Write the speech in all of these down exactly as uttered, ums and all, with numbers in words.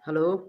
Hello.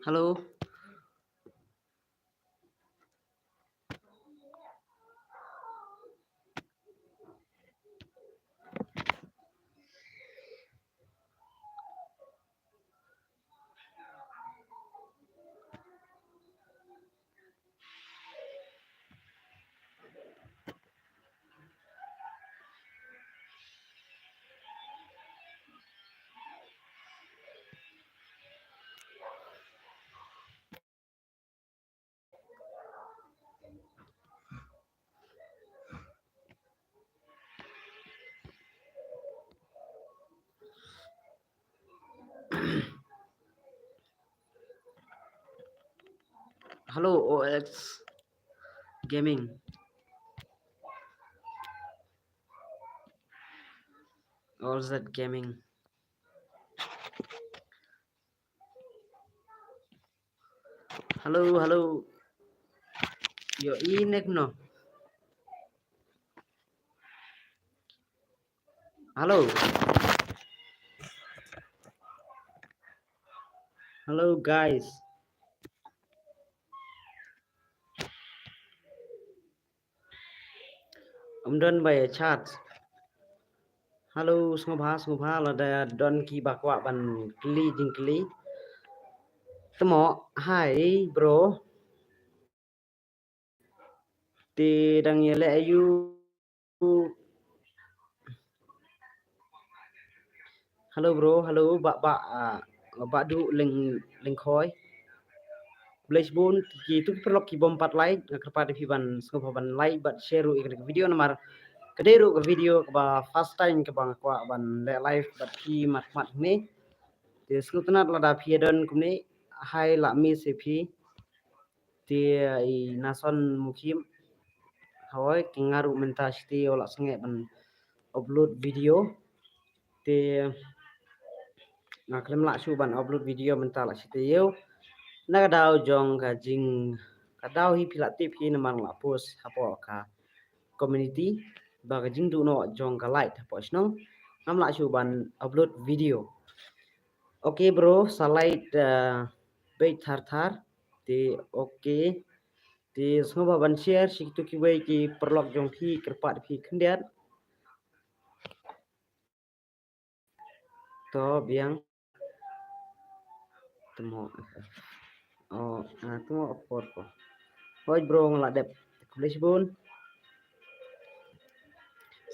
Hello. Hello, O X Gaming. All Z Gaming. Hello, hello. Yo, i nek no. Hello. Hello, guys. Ym don ba ïa chat. Hello, sngewbha, sngewbha, lada don kiba kwah ban kylli jingkylli. Te mo, hi, bro. Te dang ïaleh aïu? Hello bro, hello, Bah, Bah, ah, Bah Duh Lyng, Lyngkhoi. Khublei shibun, kito ki paralok kibym pat like, nga kyrpad ïa phi ban sngewbha ban like bad share ruh ïa kane ka video namar ka dei ruh ka video kaba first time kaba nga kwah ban leh live bad phi mat mat hangne. Te sngewtynnat lada phi ïadon kumne, hi, lah miss ïa phi. Te i Nason Mukhim, hoi, ki nga ruh mynta shiteng u la sangeh ban upload video. Te nga khlem lah shuh ban upload video mynta la shiteng ïew. Na ka daw jong ka jing, ka daw hi phi la tip hi namar nga la post hapoh ka community ba ka jingduh noh jong ka light hapoh shnong. Ngam lah shuh ban upload video. Okay bro, sa light, uh, beit thar thar. Te okay. Te sngewbha ban share sha kito kiwei ki paralok jong phi, kyrpad phi khyndiat. To biang. Te mo. Oh, ah, te mo apor ko. Hoi bro, nga la dep. Khublei shibun.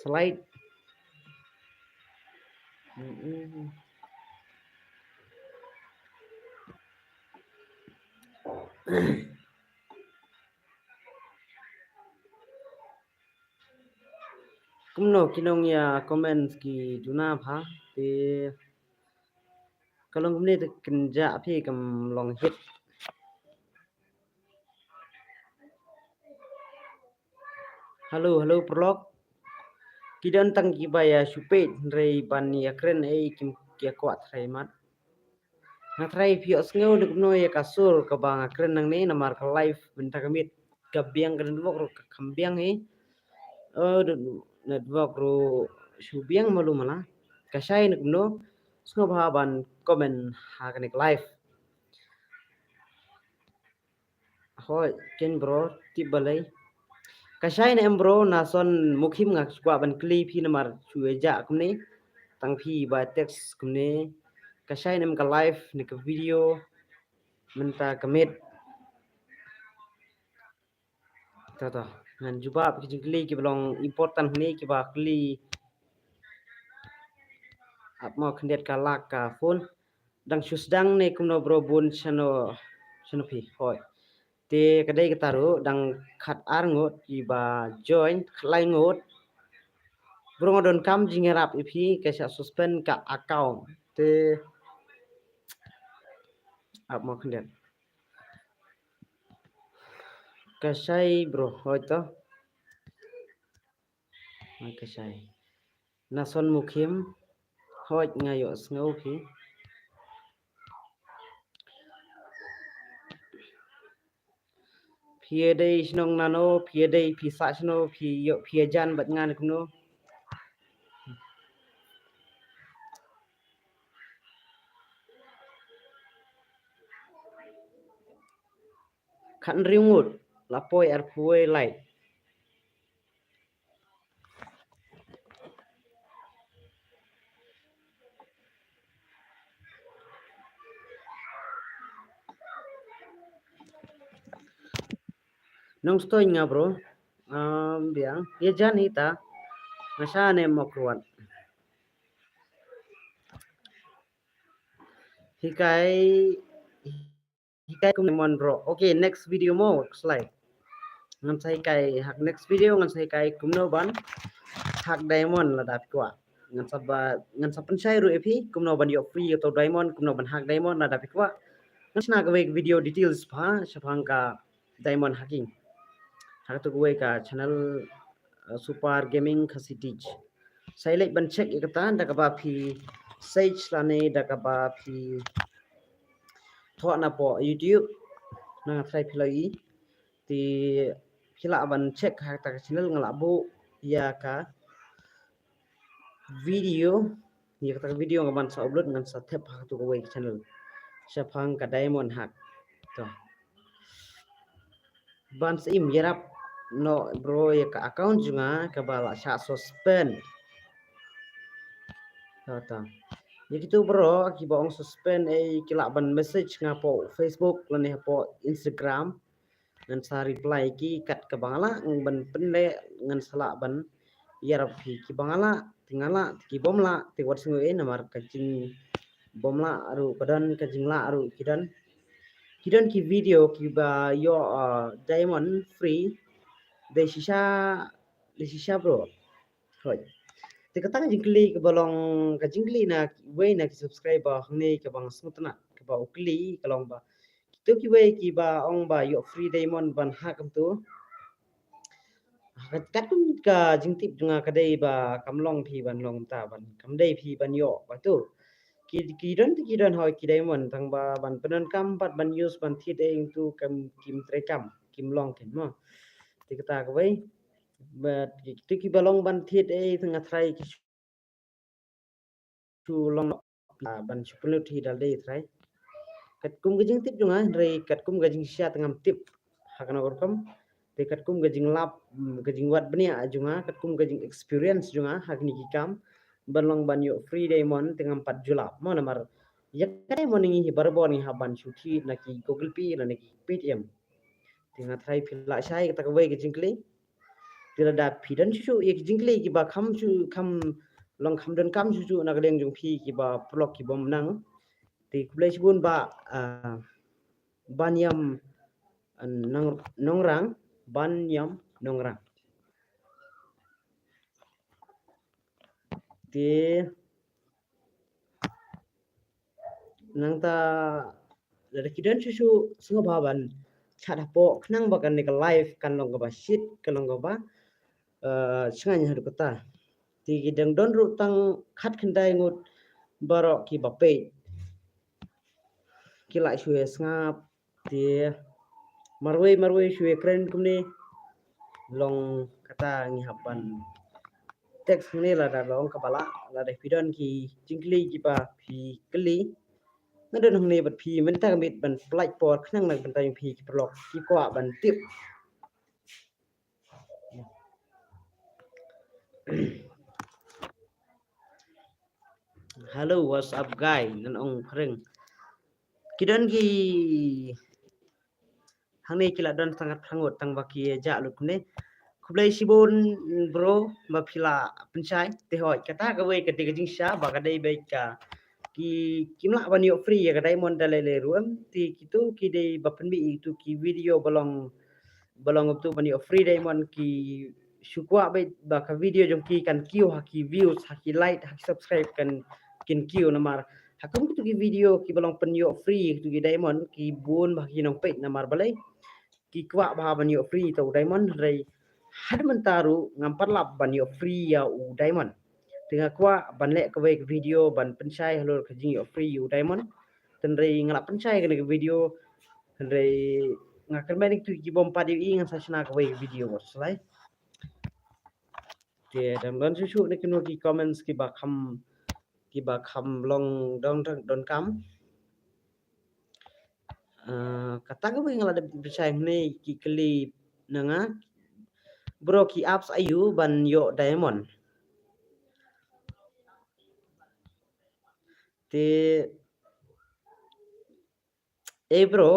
Slide. Mm-mm. Kumno ki nong ïa comment ki duna bha te ka long kumne te kynja phi kam long hit. Hello, hello paralok. Ki don tang kiba ïa shu peit hynrei ban ïa kren ei kim ïa kwah trai mat. Nga trai phi ïohsngew ne kumno ïa ka sur kaba nga kren nangne namar ka live mynta ka miet ka biang ka network ruh ka kham biang hi. Oh, network ruh shu biang malu mala. Ka shai ne kumno sngewbha ban comment ha kane ka live. Hoi, ken bro, tip balei. Ka shai ne em bro, Nason Mukhim nga kwah ban kylli phi namar shu ïa jah kumne. Tang phi ba text kumne. Ka shai ne em ka live ne ka video mynta ka miet. Ta ta. Ngan jubab ki jingkylli kiba long important hangne kiba kylli. Ap mo khyndiat ka lak ka phone. Dang shu sdang ne kumno bro bun shano shano phi. Hoi. Te ka dei kata ruh dang khat ar ngut kiba join, khat lai ngut. Bro nga donkam jingïarap ïa phi ka shah suspend ka account. Te ap mo khyndiat. Ka shai bro, hoi to. Ka shai. Nason Mukhim, hoi nga ïohsngew phi. Phi dei shnong nano, phi dei phi sah shano, phi ïoh phi jan bad ngan kumno. Khat hynriew ngut la poi arphew wei lai. Nongstoiñ nga bro. Um, biang. Ïa jan hi ta. Nga sha ne mok ruat. Hikai hikai kum diamond bro. Okay, next video mo slide. Ngan sa hikai hak next video ngan sa hikai kumno ban hak diamond lada phi kwah. Ngan sa ba ngan sa pynshai ruh ïa phi kumno ban ïoh free ïa uto diamond, kumno ban hak diamond lada phi kwah. Ngan shna kawei ka video details bha shaphang ka diamond hacking. Ha kato kawei ka channel, uh, Super Gaming Khasi Teach. Sa ïa leit ban check ïa kata da kaba phi search lane da kaba phi thoh na poh YouTube. Na nga tharai phi la ïohi. Te phi lah ban check ha kata ka channel nga la buh ïa ka video, ïa kata ka video nga ban sa upload ngan sa thep ha kato kawei ka channel. Shaphang ka diamond hack. To. Ban sa im ïarap noh bro ïa ka account jong nga kaba la shah suspend. To to. Ïa kito bro kiba ong suspend ei ki lah ban message nga hapoh Facebook lane hapoh Instagram. Ngan sa reply ki kat kaba nga lah, ngan ban pynleh ngan sa lah ban ïarap phi kiba nga lah, te nga lah, te ki bym lah, te wat sngew ei namar ka jingbym lah ruh ka don, ka jinglah ruh ki don. Ki don ki video kiba ïoh, uh, diamond free. Dei shisha, dei shisha bro. Hoi. Te kata ka jingkylli kaba long ka jingkylli na wei na ki subscriber hangne kaba nga sngewtynnat kaba u kylli ka long ba kito kiwei kiba ong ba ïoh free diamond ban hack kumto. Katkum ka jingtip jong nga ka dei ba kam long phi ban long kumta ban kam dei phi ban ïoh ba to. Ki ki don ki don hoi ki diamond tang ba ban pyndonkam pat ban use ban thied ei kumto kam kim trei kam kim long kin mo. Te kata kawei. Bad kito kiba long ban thied ei tang nga tharai ki shu long ban shu pynlut hi dal dei trai. Katkum ka jingtip jong nga hynrei katkum ka jingshisha te ngam tip ha kano ka rukom. Te katkum ka jinglap, mm, ka jingwad bniah jong nga, katkum ka jing experience jong nga ha kine ki kam ban long ban ïoh free diamond te ngam pat ju lap mo namar ïa ka diamond ngi hi barabor ngi hap ban shu thied na ki Google Pay na ki Paytm. Te nga tharai phi lah shai kata kawei ka jingkylli. Te lada phi don shuh shuh ïa ki jingkylli kiba kham shuh kham long kham donkam shuh shuh na ka liang jong phi kiba paralok kibym nang. Te khublei shibun ba, ah, Baniam, ah, Nong, Nongrang, Baniam Nongrang. Te nangta lada ki don shuh shuh sngewbha ban chat hapoh khnang ba kane ka live kan long kaba shit kan long kaba, eh, shngaiñ haduh katta. Te ki dang don ruh tang khatkhyndai ngut baroh kiba peit. Ki lah shu ïa sngap te marwei marwei shu ïa kren kumne long kata ngi hap ban text hangne lada long kaba lah lada phi don ki jingkylli kiba phi kylli. Nga don hangne bad phi mynta ka miet ban pynlait por khnang na ka bynta jong phi ki paralok ki kwah ban tip. Hello, what's up guy? Ngan ong phareng. Ki don ki Hangne ki la don tang khatar ngut tang ba ki jah lut kumne. Khublei shibun bro ba phi la pynshai. Te hoi, kata kawei ka dei ka jingshisha ba ka dei beit ka ki, kim lah ban ïoh free ïa ka diamond da lei lei ruh em. Te kitu ki dei ba pynmih ïa kitu ki video ba long, ba long tu ban ïoh free diamond, ki shu kwah beit ba ka video jong ki kan kiew ha ki views, ha ki like, ha ki subscribe kan, kin kiew namar ha kum kitu ki video kiba long pynïoh free kitu ki diamond, ki bun bha ki nongpeit namar balei, ki kwah bha ban ïoh free ïa u diamond, hynrei haduh mynta ruh ngam pat lap ban ïoh free ïa u diamond. Te nga kwah ban leh kawei ka video ban pynshai halor ka jingïoh free ïa u diamond. Hynrei nga la pynshai kane ka video, hynrei nga kyrmen ïa kitu ki bym pat ïohi, ngan sa shna kawei ka video wat sa lai. Te dang don shuh shuh na kino ki comments kiba kham, kiba kham long dong dong donkam. Ah, kata kawei nga la dep pynshai hangne, ki kylli na nga, bro, ki apps aiu ban ïoh diamond. Te, eh bro,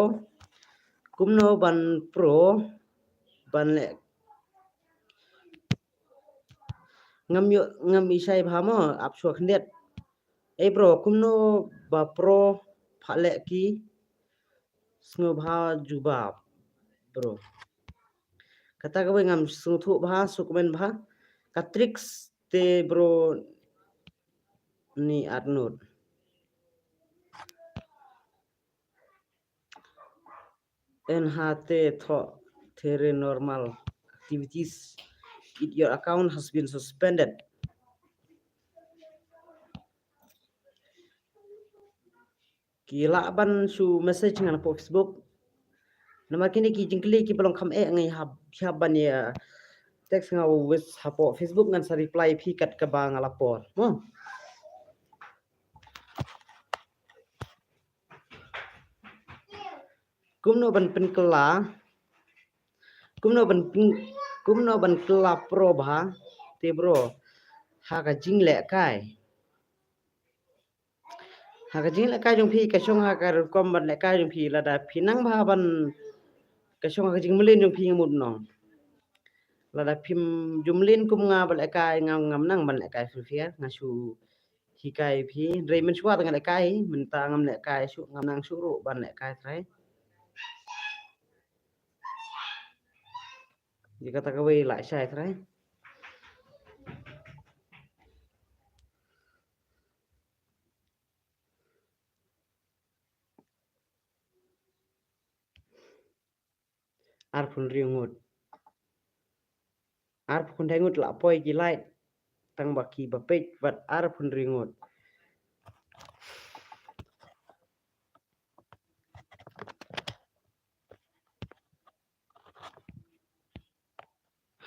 kumno ban pro ban leh, ngam ïoh, ngam i shai bha mo, ap shuwa khyndiat. Eh bro, kumno ba pro pha leh ki, sngewbha jubab bro. Kata kawei ngam sngewthuh bha, sngewkmen bha. Ka tricks te bro ni atnud. Enhate thoh there normal activities. It, your account has been suspended. Ki lah ban shu message nga na Facebook. Namar kine ki jingkylli kiba long kham eh, ngi hap, hap ban ïa text nga wis hapoh Facebook, ngan sa reply phi kat kaba nga la por. Mo. Kumno ban pynkylla, kumno ban pyn, kumno ban kylla pro bha, te bro, ha ka jinglehkai. Ha ka jinglehkai jong phi, ka shong ha ka rukom ban lehkai jong phi, lada phi nang bha ban, ka shong ha ka jingmlien jong phi, nga mut nong. Lada phim ju mlien kum nga ban lehkai, nga ngam nang ban lehkai Free Fire, nga shu hikai phi, hynrei mynshuwa te nga lehkai, mynta ngam lehkai shuh, ngam nang shuh ruh ban lehkai trai. Ïa kata kawei lah shai trai. Arphew hynriew ngut. Arphew khyndai ngut la poi ki like. Tang ba kiba peit wat arphew hynriew ngut.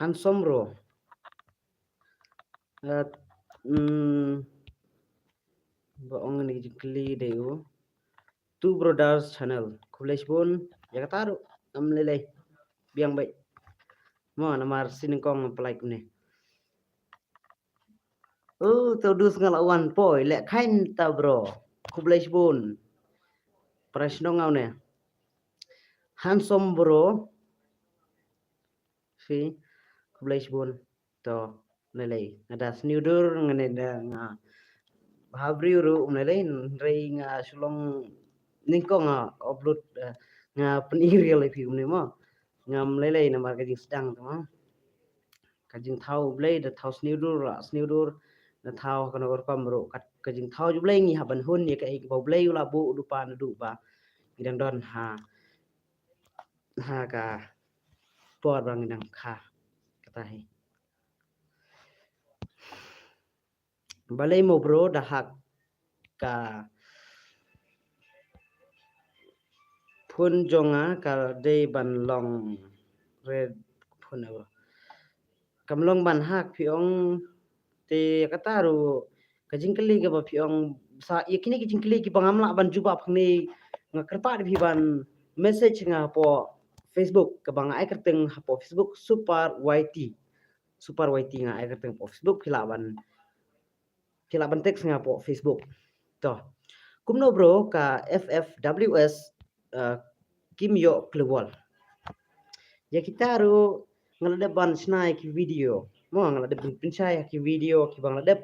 Handsome bro. Eh, mm, ba ong ni jingkylli dei u Two Brothers Channel. Khublei shibun. Ïa kata ruh ngam lei lei. Biang beit. Mo, namar sien nyngkong pynlait kumne. Oh, to dus nga la wan poi, lehkai mynta bro. Khublei shibun. Para shnong nga une. Handsome bro. Phi, khublei shibun. To, lei lei. Nga da sniew dur, nga ne da nga bha briew ruh, lei lei, hynrei nga shu long nyngkong nga upload, eh, nga pyni reel ïa phi kumne mo. Ngam lei lei namar ka jingsdang te mo. Ka jingthaw U Blei, da thaw sniew dur, la sniew dur, da thaw kano ka rukom ruh, ka, ka jingthaw U Blei ngi hap ban hun ïa kaei kaba U Blei u la buh, u duh pa, u duh ba ngi dang don ha, ha ka por ba ngi dang kha. Kata hi. Balei mo bro, da hack ka phone jong nga, ka dei ban long red phone bro. Kam long ban hack phi ong, te kata ruh ka jingkylli kaba phi ong, sa ïa kine ki jingkylli kiba ngam lah ban jubab hangne, nga kyrpad phi ban message nga hapoh Facebook, kaba nga ai kyrteng hapoh Facebook Super Y T. Super Y T nga ai kyrteng hapoh Facebook, phi lah ban, phi lah ban text nga hapoh Facebook. To. Kumno bro ka F F W S, eh, kim ïoh clear wall. Ïa kita ruh nga la dep ban shna ïa ki video. Mo, nga la dep ban pynshai ïa ki video kiba nga la dep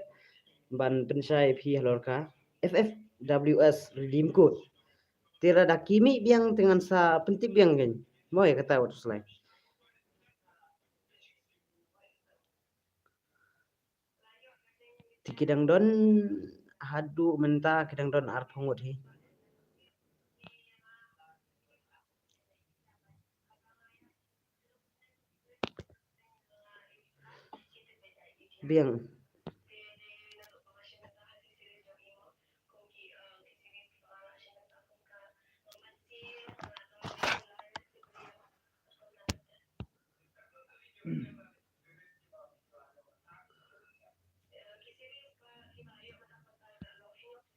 ban pynshai ïa phi halor ka F F W S Redeem Code. Te lada ki mih biang te ngan sa pyntip biang kein. Mo, ïa kata wat slide. Te ki dang don haduh mynta ki dang don arphew ngut hi. Biang.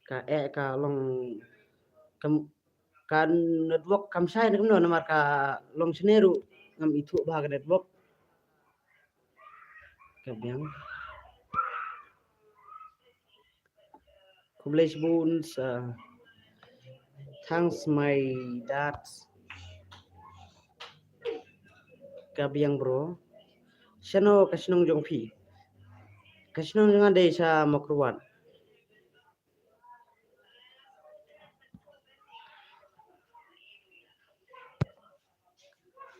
Ka, eh, ka long kam, ka network kam shai ne kumno namar ka long shane ruh ngam ithuh bha ka network. Ka biang. Khublei shibun, uh, thanks my dad. Ka biang bro. Shano ka shnong jong phi? Ka shnong jong nga dei sha Mawkyrwat.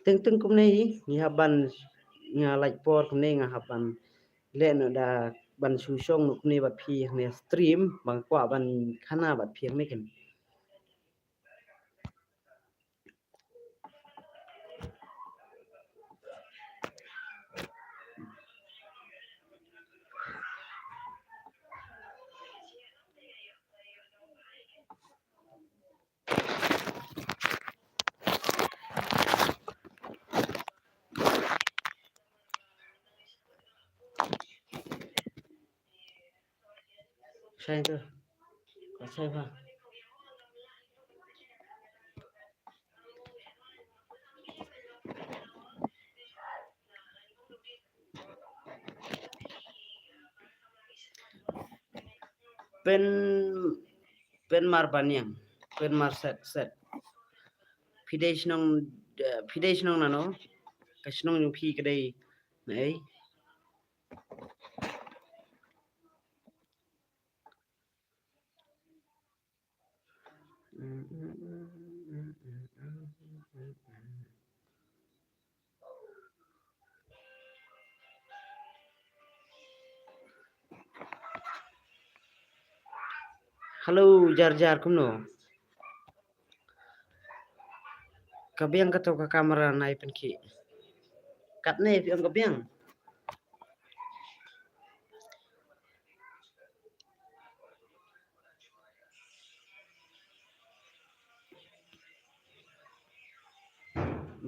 Teng teng kumne hi, ngi hap ban, nga lait por kumne nga hap ban leh noh da ban shu shong noh kumne bad phi hangne stream, ba nga kwah ban khana bad phi hangne kein. Shai tu. Ka shai ba. Pyn, pyn mar baniang, pyn mar set, set. Phi dei shnong, eh, phi dei shnong nano? Ka shnong jong phi ka dei naei? Hello, Jar Jar, kumno? Ka biang kato ka kamera nai pynkhih. Katne phi ong ka biang.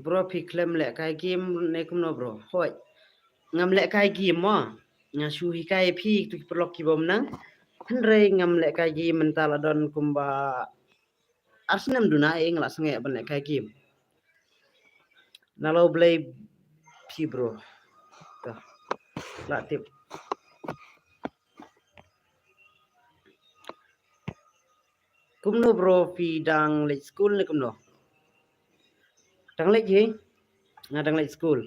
Bro, phi khlem lehkai game ne kumno bro? Hooid. Ngam lehkai game mo. Nga shu hikai phi tu ki paralok ki bym nang. Hynrei ngam lehkai game mynta la don kumba ar snem duna, eh, nga la sngewbha ban lehkai game. Nalor Blei phi bro. Ka la tip. Kumno bro, phi dang leit skul ne kumno? Dang leit hi? Nga dang leit skul.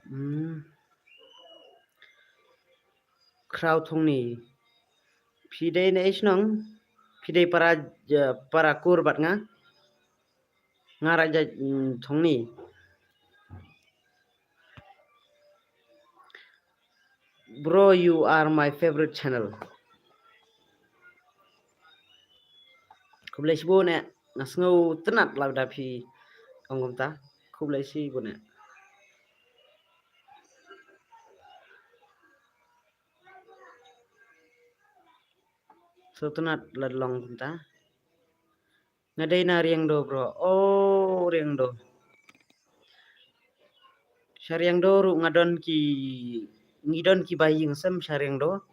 Hmm. Khraw Thongni. Phi dei na ei shnong? Phi dei para, eh, para kur bad nga? Nga Raja, mm, Thongni. Bro, you are my favorite channel. Khublei shibun eh, nga sngewtynnat lada phi ong kumta. Khublei shibun eh. Sngewtynnat lada long kumta. Nga dei na Riangdo bro. Oh, Riangdo. Sha Riangdo ruh nga don ki, ngi don ki ba ïing sem sha Riangdo.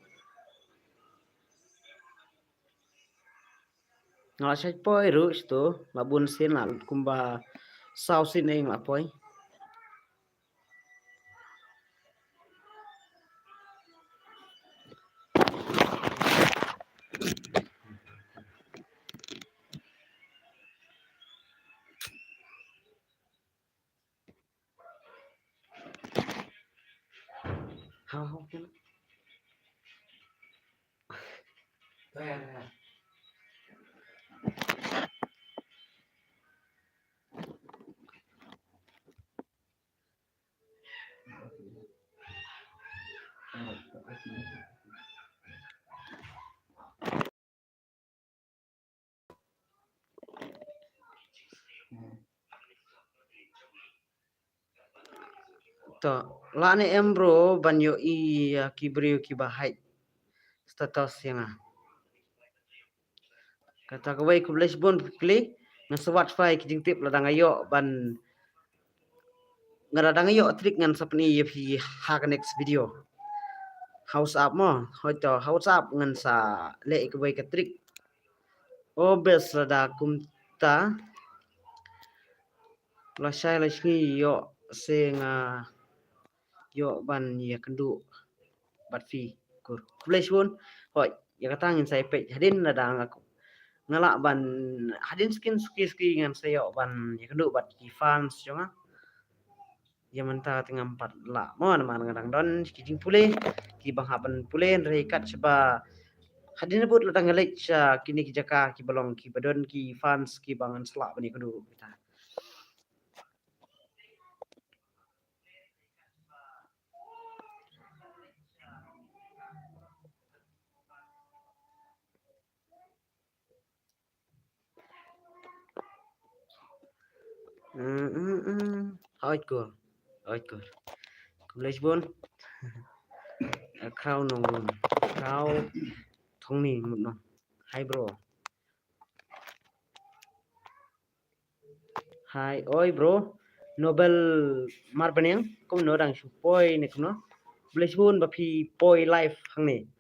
Nga la shait poi ruh shatu, la bun sien, la kumba saw sien ei nga la poi. To, lah ne em bro, ban ïohi ïa ki briew kiba hide status ïa nga. Kata kawei, khublei shibun phi kylli, ngan sa wad phi ki jingtip lada nga ïoh ban, nga lada nga ïoh trick ngan sa pyni ïa phi ha ka next video. Ha WhatsApp mo, hooid to, ha WhatsApp ngan sa leh ïa kawei ka trick. O bes lada kumta. Lashai lashisngi ïoh se nga ïoh ban ïakynduh bad phi. Kur. Khublei shibun. Hooid, ïa kata ngin sa ïa peit hadien lada nga, nga lah ban hadien skin suki suki ngan sa ïoh ban ïakynduh bad ki fans jong nga. Ïa mynta te ngam pat lah mo namar nga dang don ki jingpule kiba nga hap ban pule, hynrei kat shaba hadien bud lada nga leit sha kine ki jaka kiba long kiba don ki fans kiba ngan sa lah ban ïakynduh kita. Mm, mm, mm. Hooid ko. Hooid ko. Khublei shibun. Khraw Nongrum. Khraw Thongni mut nong. Hi bro. Hi, oi bro. Nobel Marbaniang, kumno, dang shu poi ne kumno? Khublei shibun ba phi poi live hangne.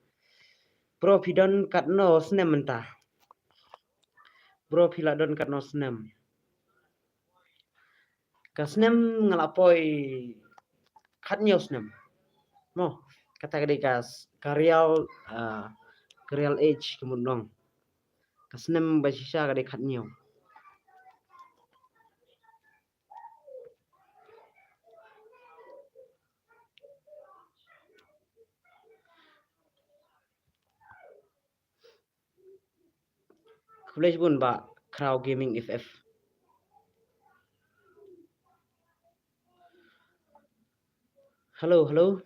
Bro, phi don katno snem mynta? Bro, phi la don katno snem? Ka snem nga la poi khathynñiew snem. Mo, kata ka dei ka s-, ka real, ah, ka real age ka mut nong. Ka snem ba shisha ka dei khathynñiew. Khublei shibun Bah Khraw Gaming F F. Hello, hello.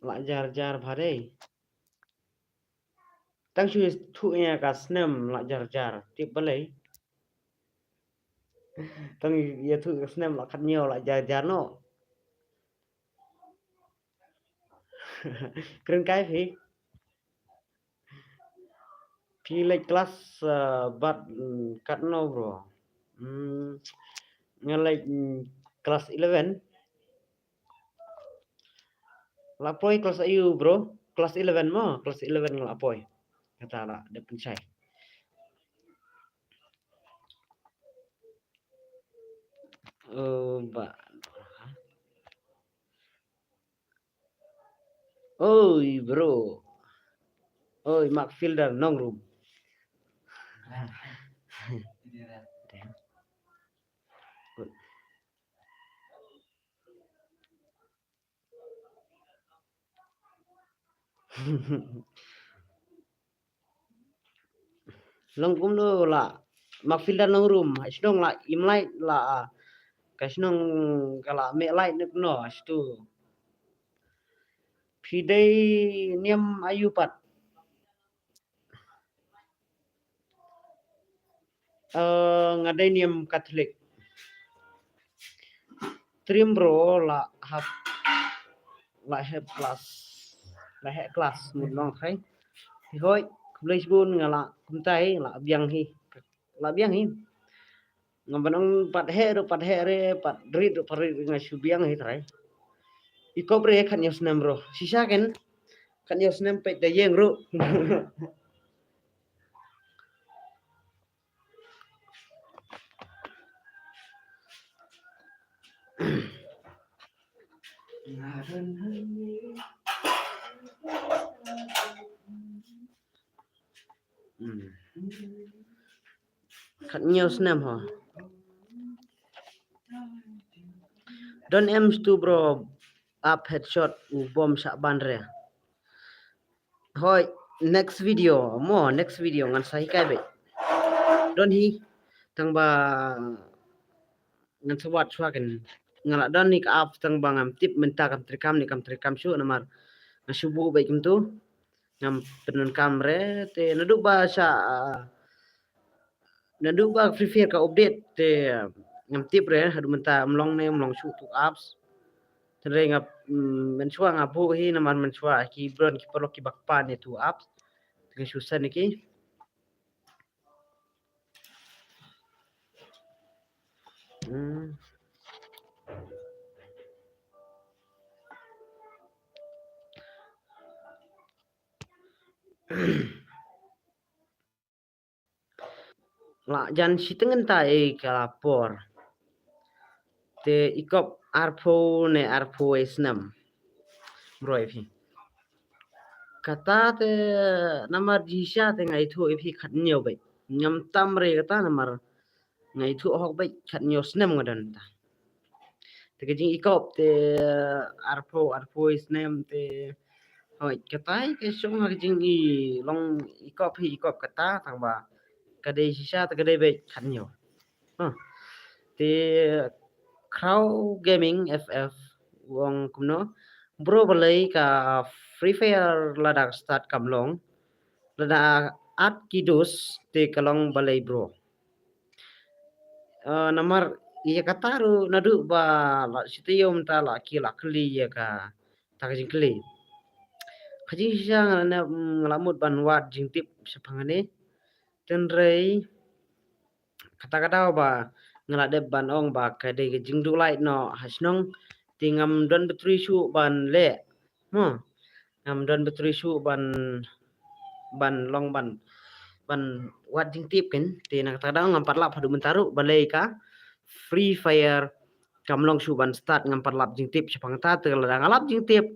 La jar jar bha dei. Tang shu thuh ïa ka snem la jar jar. Tip balei? Tang ïa thuh ka snem la khathynñiew la jar jar noh. Kren kai phi. Phi leit klas, uh, bad, mm, katno bro? Mm, nga leit, mm, klas eleven. La poi klas aïu bro? Klas eleven mo, klas eleven la poi. Kata la dep pynshai. Oh, ba. Oi bro. Oi, Mark Fielder Nongrum. Long kumno la Mark Fielder Nongrum, ha shnong la im light la, ah, ka shnong ka la meh light ne kumno, ha shnong. Phi dei niam aïu pat? Eh, nga dei niam Catholic. Trim bro, la hap, la hep klas, la hep klas mut nong khai. Te hoi, khublei shibun, nga la kumtai, la biang hi, la biang hi. Ngam ban ong pat heh ruh pat heh re, pat rit ruh pat rit re, nga shu biang hi trai. I kop re khathynñiew snem bro. Shisha ken khathynñiew snem peit da ïeng ruh. Hmm. Khat hynñiew snem ho. Don em stu bro, ap headshot u bom shah ban re. Hoi, next video mo, next video ngan sa hikai beit. Don hi, tang ba ngan sa wad shuwa kan. Nga la don hi ka app tang ba ngam tip mynta kam treikam ne kam treikam shuh namar nga shu buh beit kumtu. Ngam pyndonkam re te naduh ba sha, ah, naduh ba Free Fire ka update te ngam tip re haduh mynta ym long ne ym long shuh tu apps. Te re nga, mm, mynshuwa nga buh hi namar mynshuwa ki bron ki paralok kiba kpa ne tu apps. Te nga shu send ïa ki. Hmm. La jan shiteng kynta ïa ka la por. Te i kop arphew ne arphew wei snem. Bro ïa phi. Kata te namar jingshisha te nga ithuh ïa phi khat hynñiew beit. Ngam tam re kata namar nga ithuh hok beit khat hynñiew snem nga don ta. Te ka jing i kop te arphew, arphew wei snem te. Hoi, kata hi ka shong ha ka jing i long i kop hi i kop kata tang ba ka dei shisha te ka dei beit khat hynñiew. Huh. Te Crow Gaming F F u ong kumno. Bro balei ka Free Fire lada ka start kam long. Lada at ki dus te ka long balei bro. Eh, namar ïa kata ruh naduh ba la shi taïew mynta la ki la kylli ïa kata ka jingkylli. Ka jingshisha nga la, nga la mut ban wad jingtip shaphang ne. Tynrai kata ka daw ba nga la dep ban ong ba ka dei ka jingduh lait noh ha shnong te ngam don battery shuh ban leh. Mo. Ngam don battery shuh ban, ban long ban, ban wad jingtip kan. Te na kata ka daw ngam pat lap haduh mynta ruh balei ka Free Fire kam long shuh ban start ngam pat lap jingtip shaphang kata te lada nga lap jingtip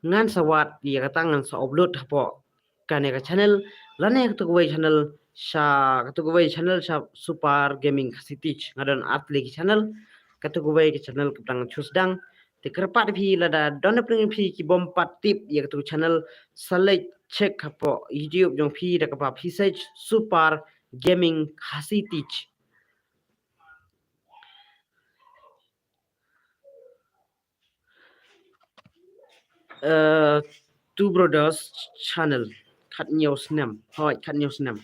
ngan sa wad ïa kata ngan sa upload hapoh kane ka channel lane katu kawei channel sha katu kawei channel sha Super Gaming Khasi Tech. Nga don artylli ki channel, katu kawei ka channel ka dang choose dang. Te kyrpad phi lada don na pdeng phi ki bym pat tip ïa katu channel sa leit check hapoh YouTube jong phi da kaba phi search Super Gaming Khasi Tech. Eh, Two Brothers Channel. Khat hynñiew snem. Hoi, khat hynñiew snem.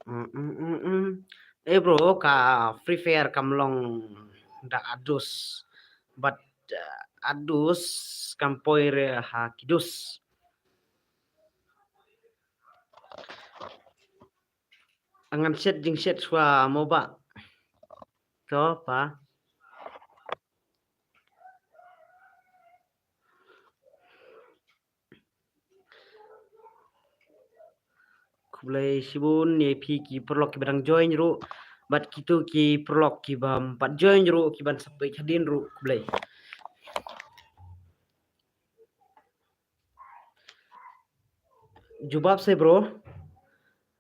Mm, mm, mm, mm. Eh bro, ka Free Fire kam long da adus. But, uh, adus kam poi re ha kidus. Ngan shet jingshet shuwa mo ba. To pa. Khublei shibun ïa phi ki paralok kiba dang join ruh bad kito ki paralok kiba ym pat join ruh kiban sa peit hadien ruh khublei. Jubab se bro.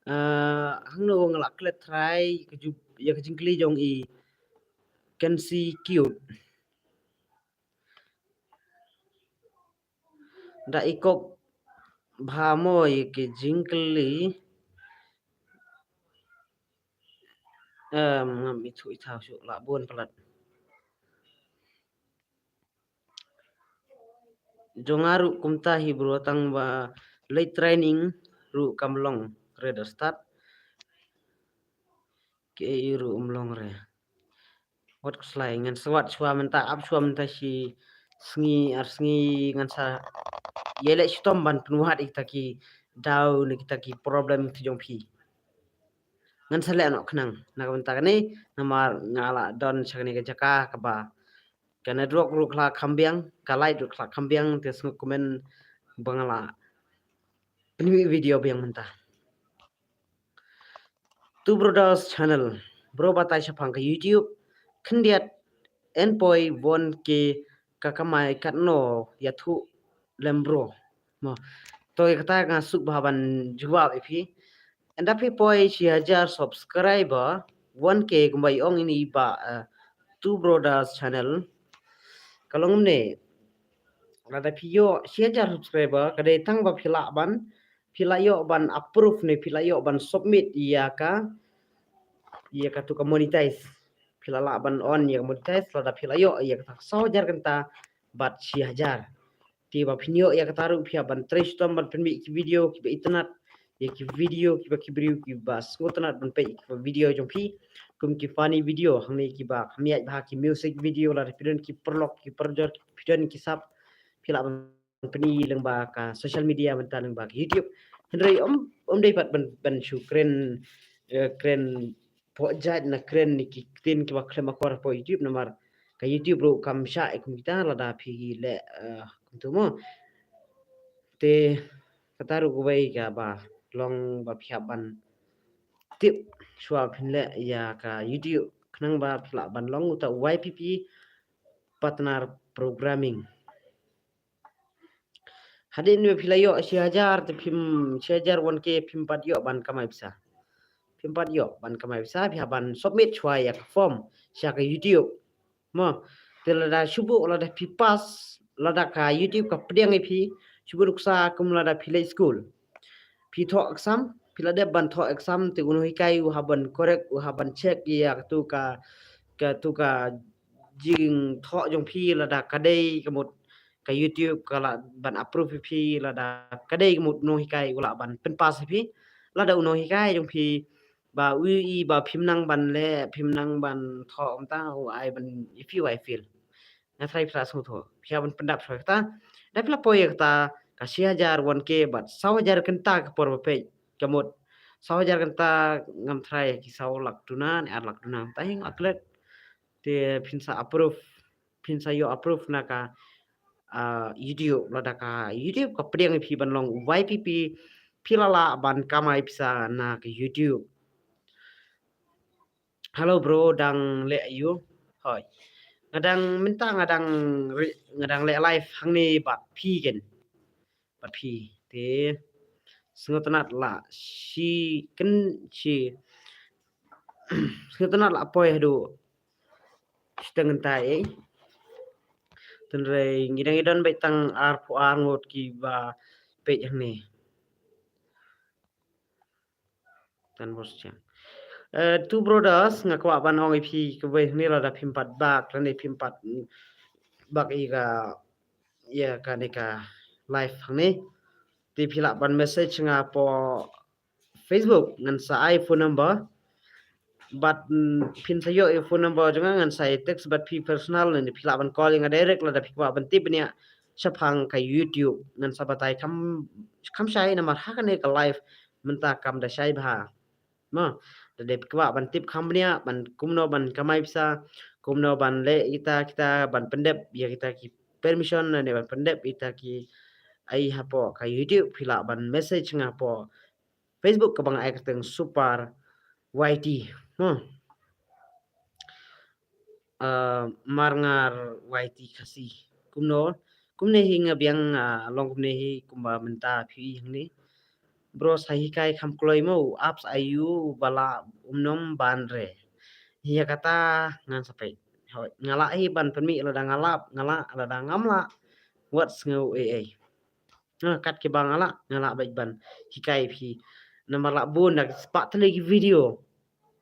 Uh, hangno nga la klet trai ïa ka jingkylli jong i Kensi Cute. Da i kop bha mo ïa ka jingkylli. Em, ngam ithuh ithaw shuh la bun palat. Jong nga ruh kumta hi bro tang ba leit training ruh kam long re da start. Ke i ruh um long re. Wat khuslai ngan sa wad shuwa mynta ap shuwa mynta shi sngi ar sngi ngan sa ïaleh shitom ban pynwad ïa kita ki daw ne kita ki problem ki jong phi. Ngan sa leh noh khnang na ka bynta kane, namar nga la don sha kane ka jaka kaba ka network ruh ka la kham biang, ka light ruh ka la kham biang, te sngewkmen ba nga la pynmih video biang mynta. Two Brothers Channel, bro batai shaphang ka YouTube, khyndiat en poi one K ka kamai katno ïathuh lem bro. Mo. To ïa kata nga suk bha ban jubab ïa phi. Ynda phi poi shi hajar subscriber, one K kumba i ong ine i bah, eh, Two Brothers Channel. Ka long kumne. Lada phi ïoh shi hajar subscriber, ka dei tang ba phi lah ban, phi lah ïoh ban approve ne phi lah ïoh ban submit ïa ka, ïa katu ka monetize. Phi lah lah ban on ïa ka monetize, lada phi lah ïoh ïa kata saw hajar kynta bad shi hajar. Te ba phin ïoh ïa kata ruh phi hap ban trei shitom ban pynmih ki video kiba itynnad, ïa ki video kiba ki briew kiba sngewtynnad ban peit ïa ki video jong phi. Kum ki funny video, hangne kiba kham ïaid bha, ki music video, lada phi don ki paralok, ki parajor, phi don ki sap, phi lah ban pyni lyngba ka social media mynta lyngba ka YouTube. Hynrei ym, ym dei pat ban, ban shu kren, eh, kren pynjah na kren ne ki ktien kiba khlem akor hapoh YouTube namar ka YouTube ruh kam shah ïa kum kita lada phi leh, eh, kumtu mo. Te kata ruh kawei kaba long ba phi hap ban tip shuwa phin leh ïa ka YouTube khnang ba phi lah ban long uta Y P P partner programming. Hadien ba phi la ïoh shi hajar te phim, shi hajar one K phim pat ïoh ban kamai pisa. Phim pat ïoh ban kamai pisa, phi hap ban submit shuwa ïa ka form sha ka YouTube. Mo, te lada shu buh, lada phi pass, lada ka YouTube ka pdiang ïa phi, shu buh nuksa kum lada phi leit skul. Phi thoh exam, phi la dep ban thoh exam, te u nonghikai u hap ban correct, u hap ban check ïa katu ka, katu ka jingthoh jong phi lada ka dei ka mut ka YouTube ka lah ban approve ïa phi, lada ka dei ka mut u nonghikai u lah ban pynpass ïa phi, lada u nonghikai jong phi ba u i ba phim nang ban leh, phim nang ban thoh mynta u ai ban ïa phi u ai fail. Nga tharai phi la sngewthuh. Phi hap ban pyndap shuwa kata. Da phi la poi ïa kata ka shi hajar one K bad saw hajar kynta ka por ba peit. Ka mut saw hajar kynta ngam tharai ki saw lak duna ne ar lak duna. Mynta hi nga klet. Te phin sa approve, phin sa ïoh approve na ka, ah, YouTube, lada ka YouTube ka pdiang ïa phi ban long Y P P, phi la lah ban kamai pisa na ka YouTube. Hello bro, dang leh aiu? Hoi. Nga dang mynta nga dang re-, nga dang leh live hangne bad phi ken. Bad phi. Te sngewtynnad lah shi ken shi. Sngewtynnad lah poi haduh shiteng kynta eh. Tynrai ngi dang, ngi don beit tang arphew ar ngut kiba peit hangne. Tan bos chang. Eh, Two Brothers, nga kwah ban ong ïa phi kawei hangne, lada phim pat bak, lane phim pat bak ïa ka, ïa kane ka live hangne. Te phi lah ban message nga hapoh Facebook, ngan sa ai phone number. Bad, mm, phin sa ïoh ïa phone number jong nga, ngan sa ai text bad phi personal, ne phi lah ban call ïa nga direct lada phi kwah ban tip bniah shaphang ka YouTube. Ngan sa batai kham, kham shai namar ha kane ka live mynta kam da shai bha. Mo, lada phi kwah ban tip kham bniah, ban kumno ban kamai pisa, kumno ban leh kita, kita ban pyndep ïa kita ki permission, ne ban pyndep ïa kita ki ai hapoh ka YouTube, phi lah ban message nga hapoh Facebook kaba nga ai kyrteng Super Y T. Mo. Ah, Marngar Y T Khasi. Kumno, kumne hi nga biang, ah, long kumne hi kumba mynta phi ïohi hangne. Bro sa hikai kham kloi mo, apps aiu ba lah ym nym ban re. Ïa kata ngan sa peit. Hoi, nga lah hi ban pynmih lada nga lah, nga lah lada ngam lah. Wat sngew ei ei. Ha, kat kiba nga lah, nga lah beit ban hikai phi. Namar lah bun da ki spah tylli ki video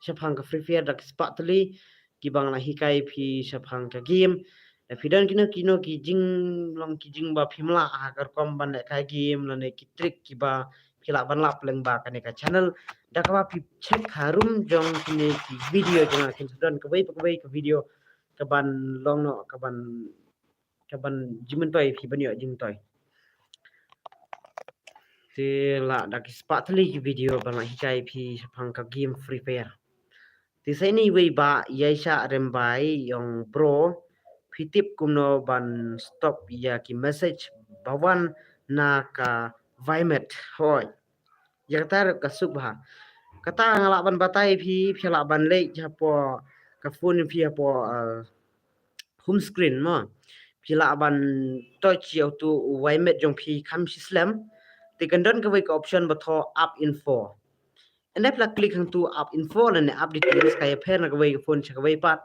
shaphang ka Free Fire, da ki spah tylli kiba nga lah hikai phi shaphang ka game. Da phi don kino kino ki jinglong ki jing ba phim lah ha ka rukom ban leh ka game, lane ki trick kiba phi lah ban lap lyngba kane ka channel, da kaba phi check harum jong kine ki video jong nga, kin sa don kawei pa kawei ka video kaban long noh, kaban Ka ban jingmyntoi phi ban ïoh jingmyntoi. Te la da ki spah tylli ki video ban la hikai phi shaphang ka game Free Fire. Te sa ini wei ba ïa sha rembai ïong bro, phi tip kumno ban stop ïa ki message ba wan na ka Vimet hoi. Ïa kata ka suk bha. Kata nga lah ban batai phi, phi lah ban leh hapoh ka phone phi hapoh, uh, home screen mo. Phi lah ban touch ïa utu Vimet jong phi kham shi slem. Te kan don kawei ka option ba thoh app info. Ynda phi la click hangtu app info lane app details, ka ïapher na kawei ka phone sha kawei pat.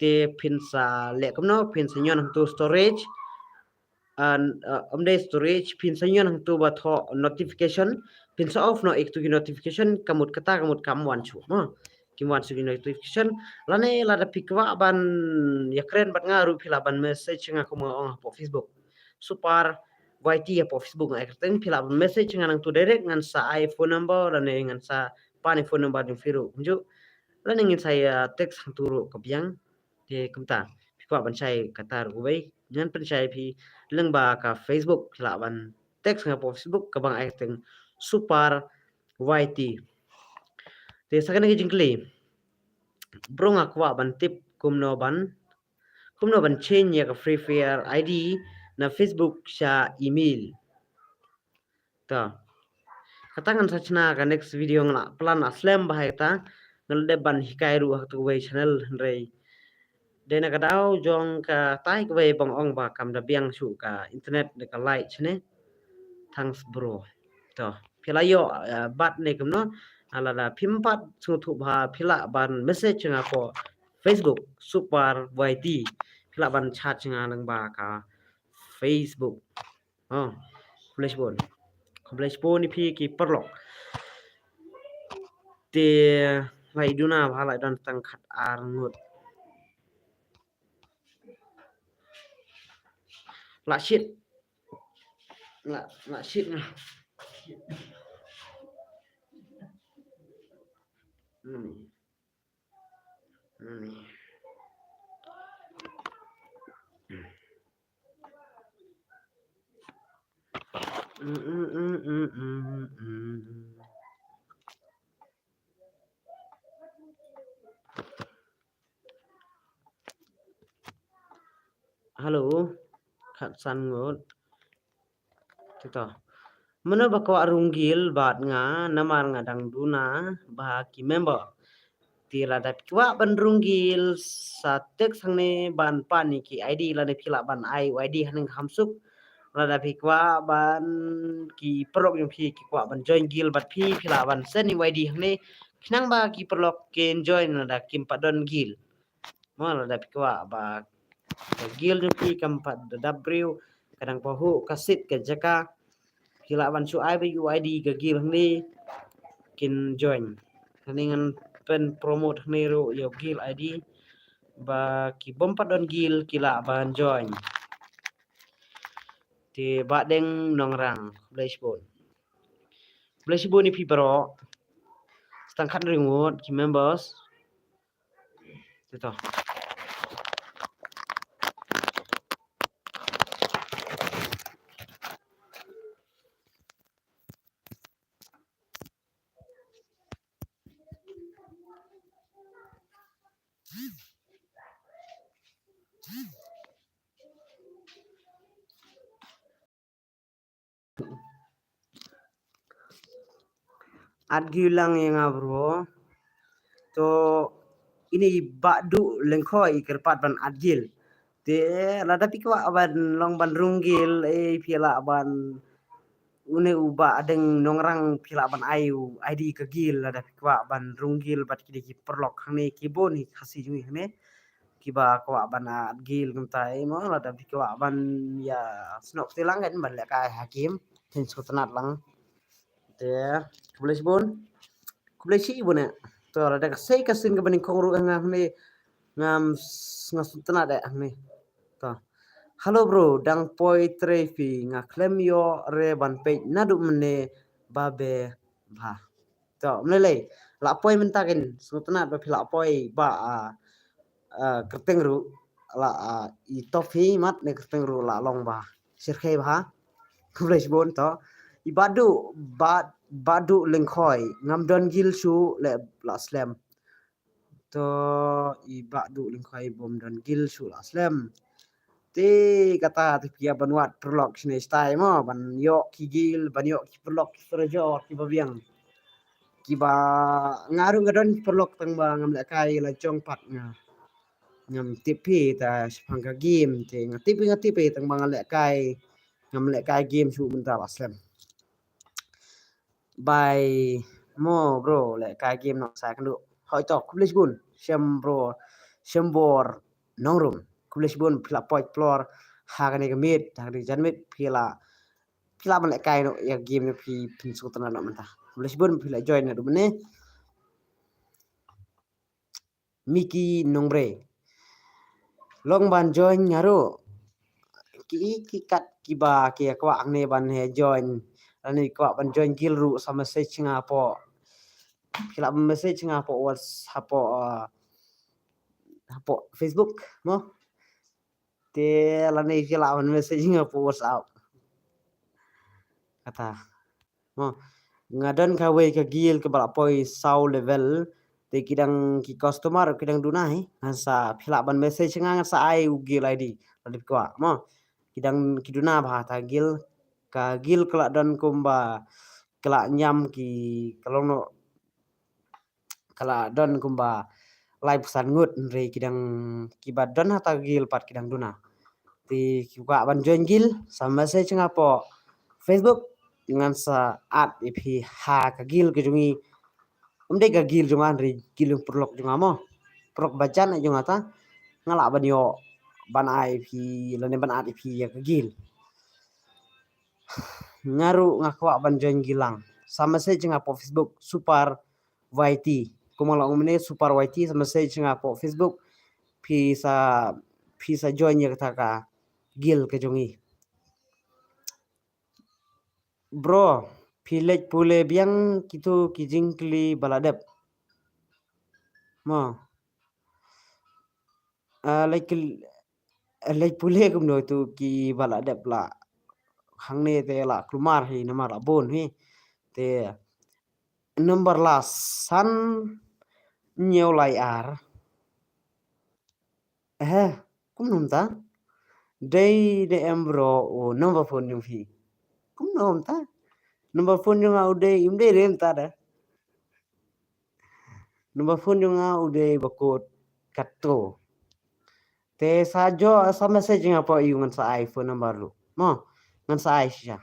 Te phin sa leh kumno, phin sa ñion hangtu storage. An, uh, ym dei storage, phin sa ñion hangtu ba thoh notification, phin sa off noh ïa kitu ki notification, ka mut kata, ka mut kam wan shuh mo. Kim wan shuh ki notification. Lane lada phi kwah ban ïakren bad nga ruh phi lah ban message nga kum nga ong hapoh Facebook. Super Y T hapoh Facebook nga ai kyrteng, phi lah ban message nga nangtu direct, ngan sa ai phone number lane ngan sa pan ïa phone number jong phi ruh kumjuh. Lane ngin sa ïa text hangtu ruh ka biang. Te kumta phi kwah ban shai kata ruh kawei, ngan pynshai phi lyngba ka Facebook, phi lah ban text nga hapoh Facebook kaba nga ai kyrteng Super Y T. Te sa kane ka jingkylli, bro, nga kwah ban tip kumno ban, kumno ban change ïa ka Free Fire I D na Facebook sha email. To. Kata ngan sa shna ka next video, nga la plan la slem bha ïa kata. Nga la dep ban hikai ruh ha kawei channel, hynrei dei na ka daw jong katai kawei ba nga ong ba kam da biang shuh ka internet da ka light shane. Thanks bro. To, phi la ïoh, eh, bat ne kumno? Ah, lada phim pat sngewthuh bha phi lah ban message nga hapoh Facebook Super Y T. Phi lah ban chat nga lyngba ka Facebook. Oh, khublei shibun. Khublei shibun ïa phi ki paralok. Te la ïa duna bha, la ïa don tang khatar ngut. La shit. La, la shit nga. Hmm. Hmm. Hello. Khatsan ngut. Te to. Mano ba kwah rung guild bad nga, namar nga dang duna bha ki member. Te lada phi kwah ban rung guild, sa text hangne ban pan ïa ki I D, lane phi lah ban ai u I D hangne, kham suk. Lada phi kwah ban, ki paralok jong phi ki kwah ban join guild bad phi, phi lah ban send u I D hangne. Khnang ba ki paralok kin join lada kim pat don guild. Mo, lada phi kwah ba ka guild jong phi kam pat da dap briew, ka dang pahuh ka seat ka jaka, phi lah ban shu ai ba u I D ka guild hangne, kin join. Hangne ngan pyn promote hangne ruh ïa u guild I D, ba ki bym pat don guild ki lah ban join. Te Bah Deng Nongrang, khublei shibun. Khublei shibun ïa phi baroh. Sa tang khathynriew ngut ki members. Te to. At guild lang ïa nga bro. To ini i Bah Duh Lyngkhoi i kyrpad ban at guild. Te lada phi kwah ban long ban rung guild, eh, phi lah ban, une u Bah Deng Nongrang, phi lah ban ai u I D ka guild lada phi kwah ban rung guild bad kine ki paralok hangne, ki bun hi Khasi jong ngi hangne. Kiba kwah ban at guild kumta, eh, mo, lada phi kwah ban ïa snoh kti lang kan ban lehkai ha game, phin sngewtynnat lang. Te khublei shibun. Khublei shibun eh. To lada ka sei ka sien kaba nyngkong ruh nga hangne, ngam s-, nga sngewtynnat eh hangne. To. Hello bro, dang poi trei phi, nga khlem ïoh re ban peit naduh mynne ba be bha. To, ym lei lei. La poi mynta kin, sngewtynnat ba phi la poi ba, ah, ah, kyrteng ruh. la, ah, i top hi mat ne ka teng ruh la long ba shyrkhei ba ha. Khublei shibun to. I Badu, Bad, Badu Lengkhoi, ngam don gil shuh le la slem. To i Badu Lengkhoi bym don gil shuh la slem. Te kata te phi ïa ban wad paralok shane shatai mo, ban ïoh ki gil, ban ïoh ki paralok ki srajor kiba biang. Kiba nga ruh nga don ki paralok tang ba ngam lehkai la jong pat nga. Ngam tip hi ta shaphang ka game te nga tip hi nga tip hi tang ba nga lehkai. Ngam lehkai game shuh mynta la slem. Bye mo bro, lehkai game noh sa kynduh. Hoi to, khublei shibun. Shem bro, Shem bor Nongrum. Khublei shibun phi la poi explore ha kane ka miet, ha kane ka janmiet phi la, phi la ban lehkai noh ïa game ne phi pynsngewtynnat noh mynta. Khublei shibun phi la join naduh mynne. Miki Nongbre. Long ban join nga ruh. Ki, ki kat kiba ki kwah hangne ban he join. Lane kwah ban join gil ruh sa message nga hapoh. Ki lah message nga hapoh WhatsApp, hapoh, uh, hapoh Facebook mo. Te lane ki lah ban message nga hapoh WhatsApp. Kata. Mo, nga don kawei ka gil kaba la poi saw level. Te ki dang ki customer ki dang duna hi. Ngan sa phi lah ban message nga, ngan sa ai u gil I D. Lada phi kwah mo. Ki dang ki duna bha ta gil. Ka gil ka la don kumba ka la ñiam ki, ka long noh, ka la don kumba laiphew san ngut, hynrei ki dang, kiba don ha ta gil pat ki dang duna. Te ki kwah ban join gil sa message nga hapoh Facebook, ngan sa add ïa phi ha ka gil ka jong ngi. Ym dei ka gil jong nga hynrei gil jong paralok jong nga mo. Paralok ba jan jong nga ta. Nga lah ban ïoh, ban ai ïa phi lane ban add ïa phi ïa ka gil. Nga ruh nga kwah ban join gil lang. Sa message nga hapoh Facebook Super Y T. Kumba la ong mynne Super Y T, sa message nga hapoh Facebook. Phi sa, phi sa join ïa kata ka gil ka jong ngi. Bro, phi leit pule biang kito ki jingkylli ba la dep. Mo. Ah, leit kyl-, leit pule kumno tu kiba la dep la. Hangne te la kulmar hi namar la bun hi. Te number la san hynñiew lai ar. Eh, kumno mynta? Dei ne em bro u number phone jong phi? Kumno mynta? Number phone jong nga u dei, im dei re mynta da. Number phone jong nga u dei ba kut katto. Te sa join, sa message nga hapoh ïa u ngan sa ai phone number ruh. Mo, ngan sa ai shisha.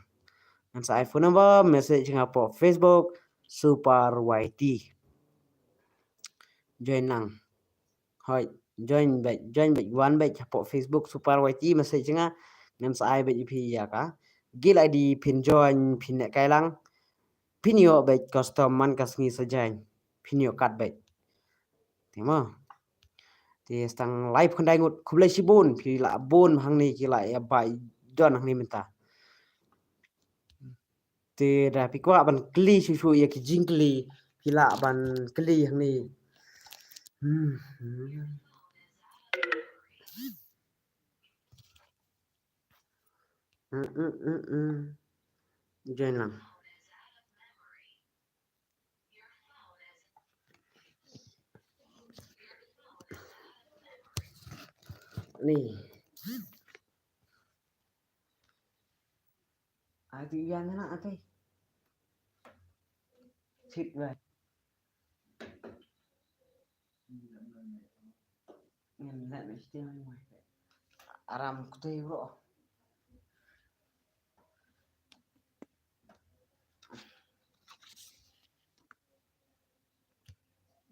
Ngan sa ai phone number, message nga hapoh Facebook Super Y T. Join lang. Hoi, join beit, join beit, wan beit hapoh Facebook Super Y T, message nga, ngan sa ai beit ïa phi ïa ka gil I D, phin join, phin lehkai lang. Phin ïoh beit custom man ka sngi sa join. Phin ïoh kat beit. Te mo. Te sa tang laiphew khyndai ngut, khublei shibun, phi la bun hangne ki la ïa bai don hangne mynta. Te da phi kwah ban kylli shuh shuh ïa ki jingkylli, phi lah ban kylli hangne. Hmm, hmm. Hmm, hmm, hmm, hmm. Join lang. Ni. Ai tu ïa na ate. Sit wai. Ngan leh na sting wai. Aram kutei bro.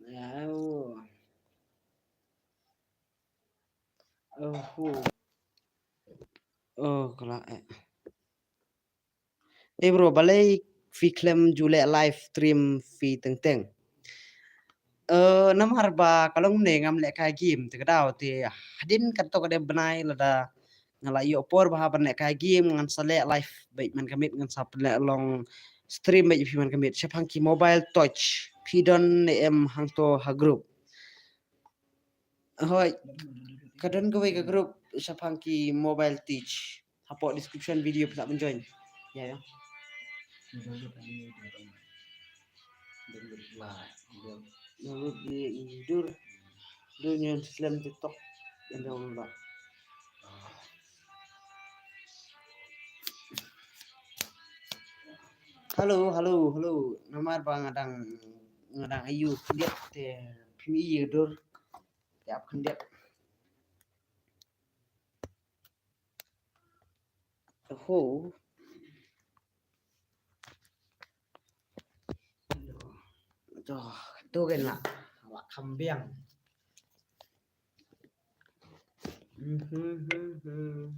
Ya, oh. Oh, oh. Oh, kala eh. Eh bro, balei phi khlem ju leh live stream phi teng teng? Eh, namar ba ka long ne ngam lehkai game te ka daw te hadien katto katne bnai lada nga la ïoh por ba ha ban lehkai game ngan sa leh live beit man ka miet, ngan sa pynleh long stream beit phi man ka miet shaphang ki mobile touch. Phi don ne em hangto ha group? Hoi. Ka don kawei ka group shaphang ki mobile teach. Hapoh description video phi lah ban join. Ya, ya. Download di dur. Dur nyen slem TikTok. Yang download lah. Hello, hello, hello. Namar ba nga dang, nga dang ïoh khyndiat te phim ïoh dur. Te ap khyndiat. Ho. To, to ken la. Wa kham biang. Mhm, mhm, mhm.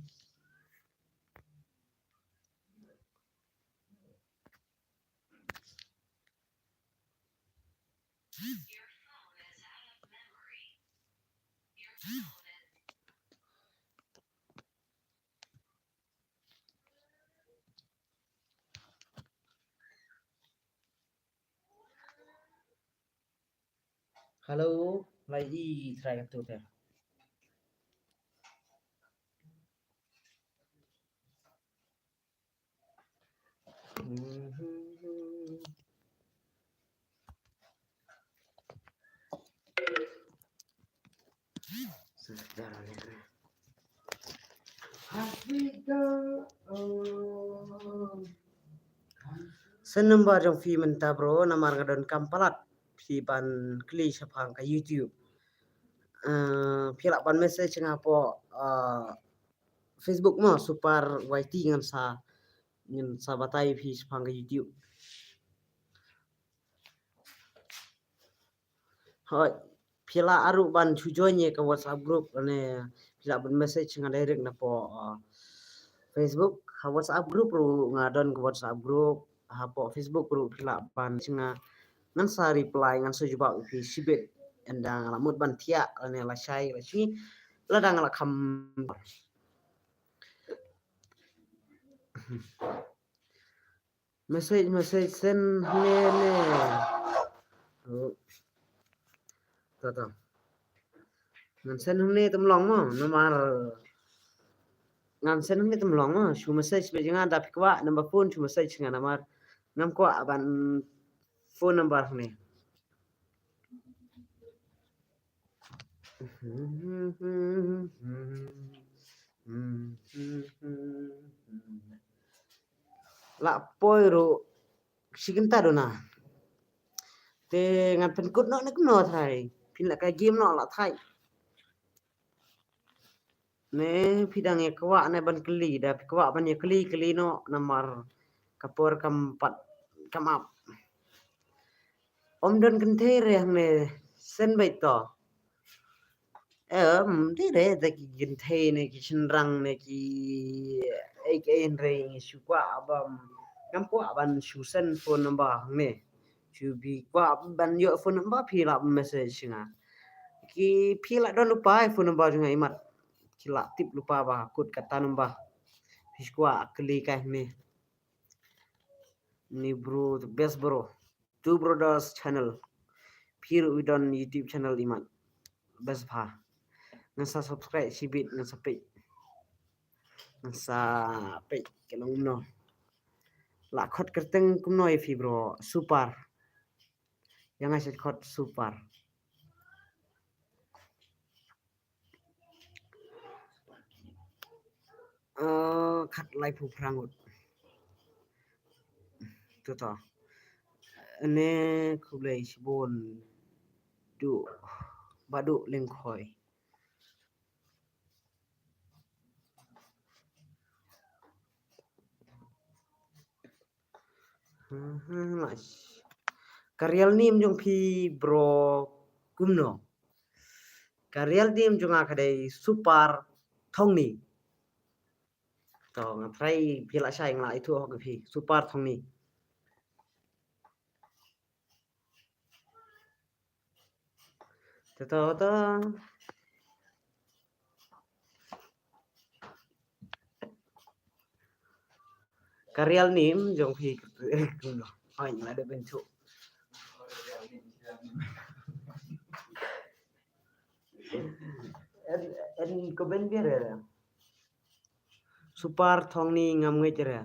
Hello, lai i try ka tu te. Send number jong phi mynta bro, namar nga donkam palat phi ban kylli shaphang ka YouTube. Eh, phi lah ban message nga hapoh, eh, Facebook mo, Super Y T ngan sa, ngan sa batai phi shaphang ka YouTube. Hoi, phi lah ruh ban shu join ïa ka WhatsApp group ne, phi lah ban message nga direct napoh, uh, Facebook. Ha WhatsApp group ruh nga don ka WhatsApp group, hapoh Facebook ruh phi lah ban shu nga, ngan sa reply, ngan sa jubab ïa phi shibit. Ynda nga la mut ban thiah lane la shai la shi, lada nga la kham. Message, message send hangne ne. Oh. To, to. Ngan send hangne tam long mo, namar ngan send hangne tam long mo. Shu message beit nga, da phi kwah number phone shu message nga, namar ngam kwah ban phone number hangne. La poi ruh shi kynta duna. Te ngan pynkut noh ne kumno trai. Phin la ka game noh la thai. Ne phi dang ïa kwah ne ban kylli, da phi kwah ban ïa kylli, kylli noh, namar ka por kam pat kam ap. Ym don kynthei re hangne, send beit to. Em, dei re da ki kynthei ne ki shynrang ne ki ei ki ei, hynrei ngi shu kwah bam, ngam kwah ban shu send phone number hangne. Shu phi kwah ban ïoh phone number phi lah message nga. Ki phi lah don lypa phone number jong nga imat. Ki lah tip lypa ba kut kata number. Phi kwah kylli kai hangne. Ni bro, the best bro. Two Brothers Channel. Phi ruh i don YouTube channel imat. Best bha. Ngan sa subscribe shibit, ngan sa peit. Ngan sa peit ka long kumno. La khot kyrteng kumno ïa phi bro? Super. Ïa nga sa khot Super. Eh, khat laiphew phra ngut. To to. Ane khublei shibun. Duh. Ba duh leng khoi. Ka real name jong phi bro kumno? Ka real name jong nga ka dei Super Thongni. To nga try phi lah shai nga lah ithuh hok phi Super Thongni. To to to. Ka real name jong phi. Hoi nga la dep ban chuh. En, en ko ben biar ya. Super Thongni ngam ngeit re.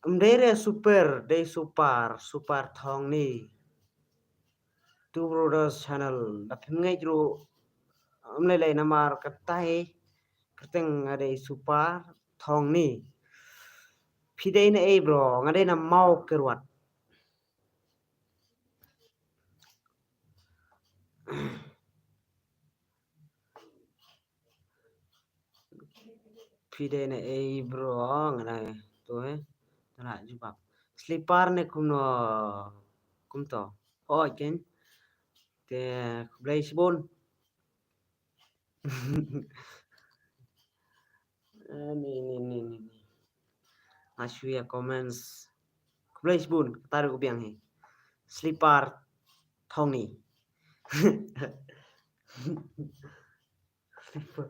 Em dei re super, dei super, Super Thongni. Two Brothers Channel. Da phim ngeit ruh em lei lei namar katai kyrteng nga dei Super Thongni. Phi dei na ei bro, nga dei na Mawkyrwat. Phi dei na ei bro, nga dei to eh. Tara jubab. Slipar ne kumno kumto. Oh, ken. Te khublei shibun. Eh, ni, ni, ni, ni, ni. Nga shu ïa comments. Khublei shibun, kata ruh ka biang hi. Slipar Thongni. Slipar.